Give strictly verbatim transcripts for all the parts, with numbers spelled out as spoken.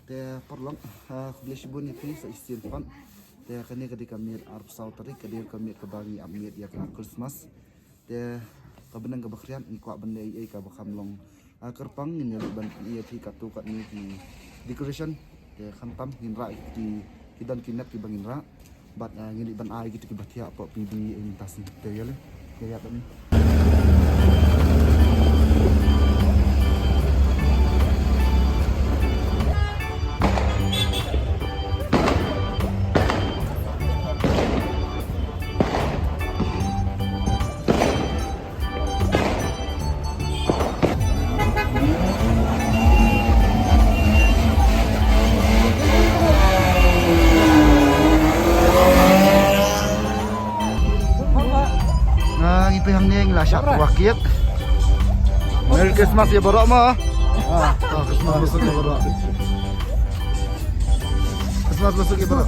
Te paralok, ah, khublei shibun ïa phi sa shisien pat. Te kane ka dei ka miet arphew saw tarik, ka dei ka miet kaba ngi ap miet ïa ka Christmas. Te ka bneng kaba khriat ngi kwah ban leh ei ei kaba kham long, ah, kyrpang, ngin ïa leit ban ïa phi katto katne ki decoration. Te khamtam ngin rah ki, ki don ki nep kiba ngin rah. Bad, ah, ngin leit ban ai kito kiba thiah hapoh P B ïa mynta sngi. Te ïa leh. Ïa ïa tang. Ah, ngi pyrshang ne ngi la shah pyrshah kiet. Merry Christmas ïa baroh ma. Ah, Christmas ïa baroh. Christmas masuk ïa baroh.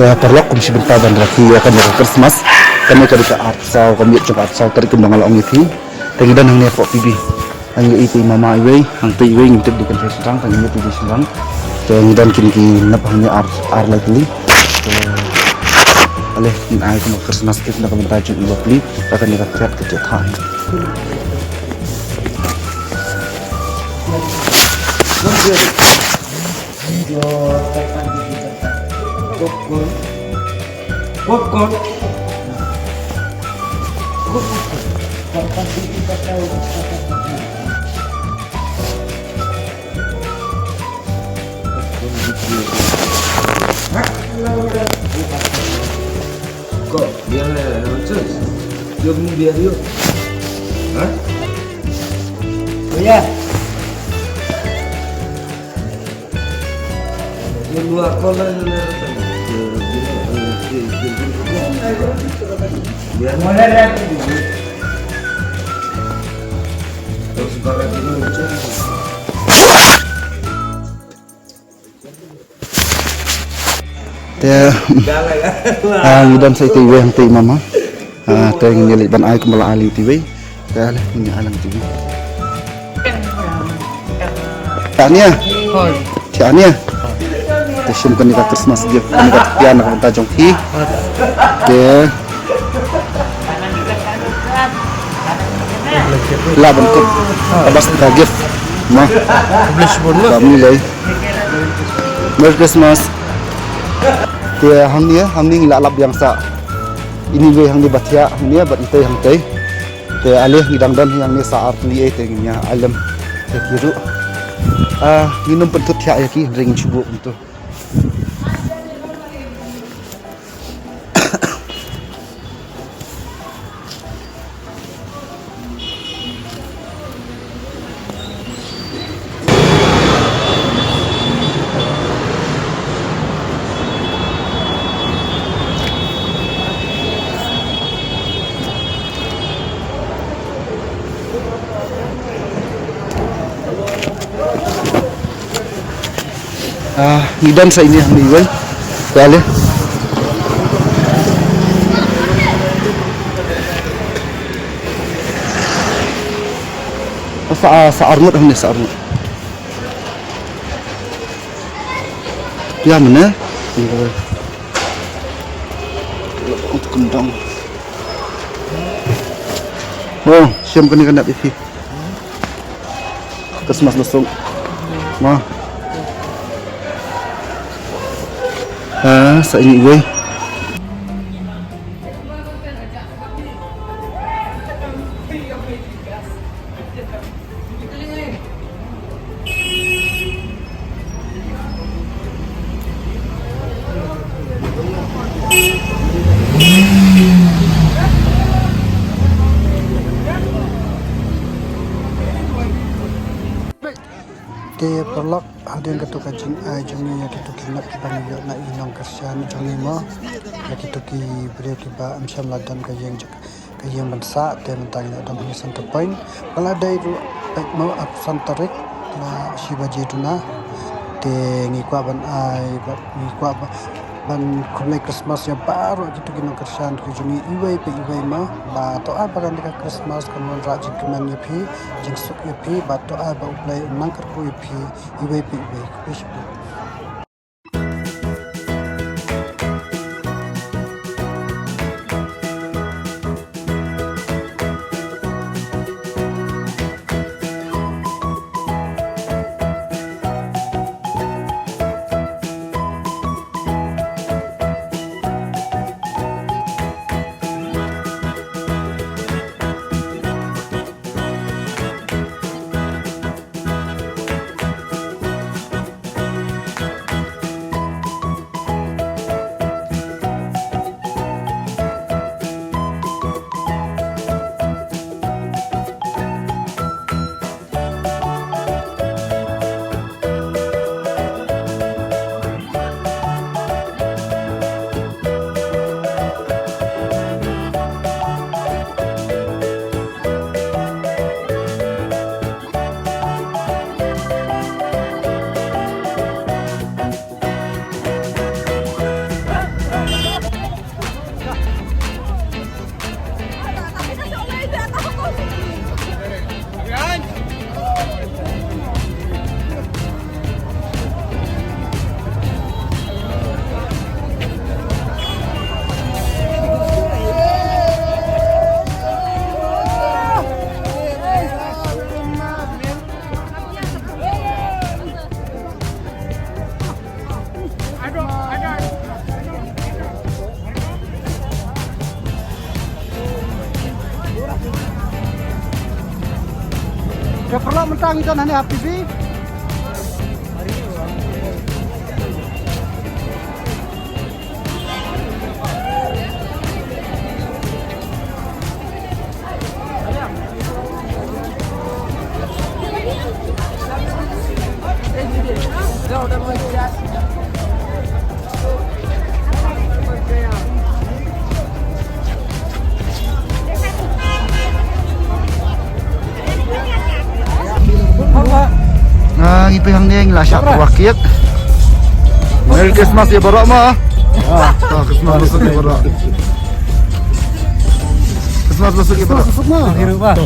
Te paralok, kum shi bynta ban rakhe ïa kane ka Christmas. Kane ka dei ka arphew saw, ka miet jong ka arphew saw tarik kumba nga la ong ïa phi. Te ngi don hangne hapoh P B. Hangne ïa i mama iwei, hangtei iwei, ngim tip dei kan sa shynrang, te ngi ïa phi dei shynrang. Te ngi don kine ki nep hangne ar, ar lai tylli. Te ale ngin ai kum ka Christmas gift na ka bynta jong i bapli, ka kane ka khriat ka jong i. Popcorn. Popcorn. Kok, biar lah, nonsense. Dia punya biar dia. Hah? Oh ya. Dia luar kau lah, dia, dia, dia, dia, dia, dia, dia. Biar mana dah tu. Terus sekarang ini nonsense. Te, ah, ngi don sa itei iwei hangtei mama. Ah, te ngin ïa leit ban ai kumba la ai ïa itei iwei. Te ale ngin ïa ai lang itei iwei. Te ania. Te ania. Te shim kane ka Christmas gift, kane ka tpian na ka bynta jong phi. Te lah ban kut. Ka bas ka gift. Ma. Khublei shibun ma. Family lai. Merry Christmas. Te hangne, hangne ngi la lap biang sa. Ini wei hangne ba thiah, hangne bad itei hangtei. Te ale ngi dang don hangne sa ar tylli ei te ngin ïa ai lem. Te ki ruh. Ah, ngin ym pyntut thiah ïa ki, hynrei ngin shu buh kumto. Ah, ngi don sa ini hangne iwei. Te ale. Sa, sa arngut hangne, sa arngut. Ïa mane? Kyndong. Oh, shim kane ka nep ïa phi. Christmas la suk. Ma. Ah, sa ini iwei. Te paralok, Hadien katu ka jingai jong ngi ïa kitu ki nep kiba ngi ïoh na i nongkyrshan jong ngi mo. Ïa kitu ki briew kiba ym shym la don ka ïing jong ka ïing ban sah te mynta ngi la don ha Center Point. Ka la dei ruh peit mo ap san tarik la shi baje duna. Te ngi kwah ban ai ba ngi kwah ba ban khublei Christmas ïa baroh kitu ki nongkyrshan ki jong ngi iwei pa iwei mo. Ba to ai ba kane ka Christmas kan wanrah jingkmen ïa phi, jingsuk ïa phi, ba to ai ba U Blei un nang kyrkhu ïa phi iwei pa iwei. Khublei shibun. Ka paralok mynta ngi don hangne ha P V. Ah, ngi pynhang ne ngi la shah wah kiat. Merry Christmas ïa baroh ma. Ah, Christmas basuk ïa baroh. Christmas basuk ïa baroh. Basuk ma. Hiru ba.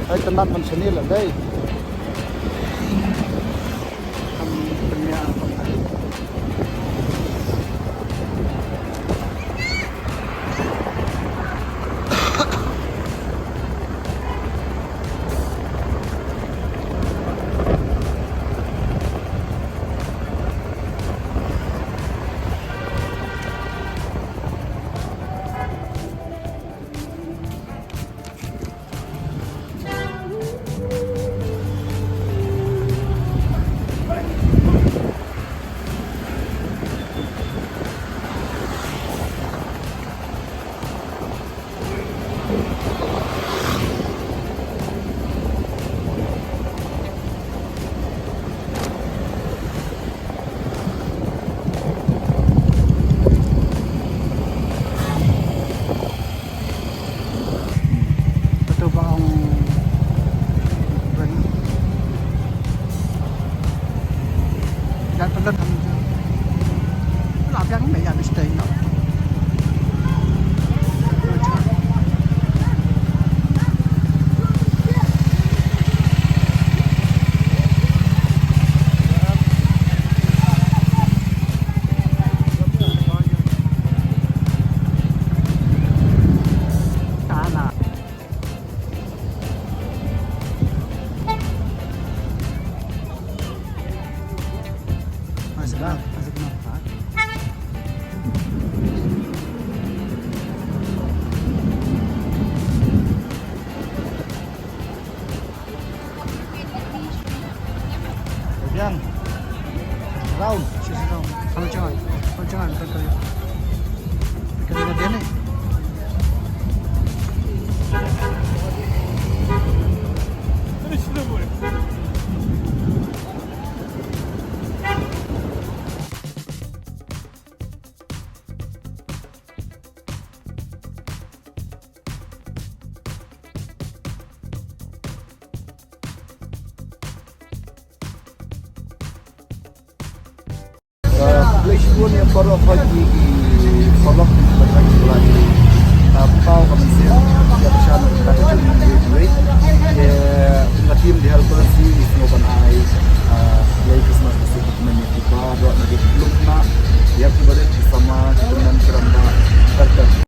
Ai, tynat man shane la dei. Khublei shibun ïa baroh ki, ki paralok kiba tang ïa ki la ïa paw ka mynsiem ïa ka shan ka ka jong ngi. Te ka team The Helpers hi i sngewbha ban ai, ah, Merry Christmas message mynta ïa ki baroh na ki khlung na ïa ki barit ki samla ki tymmen ki rangbah.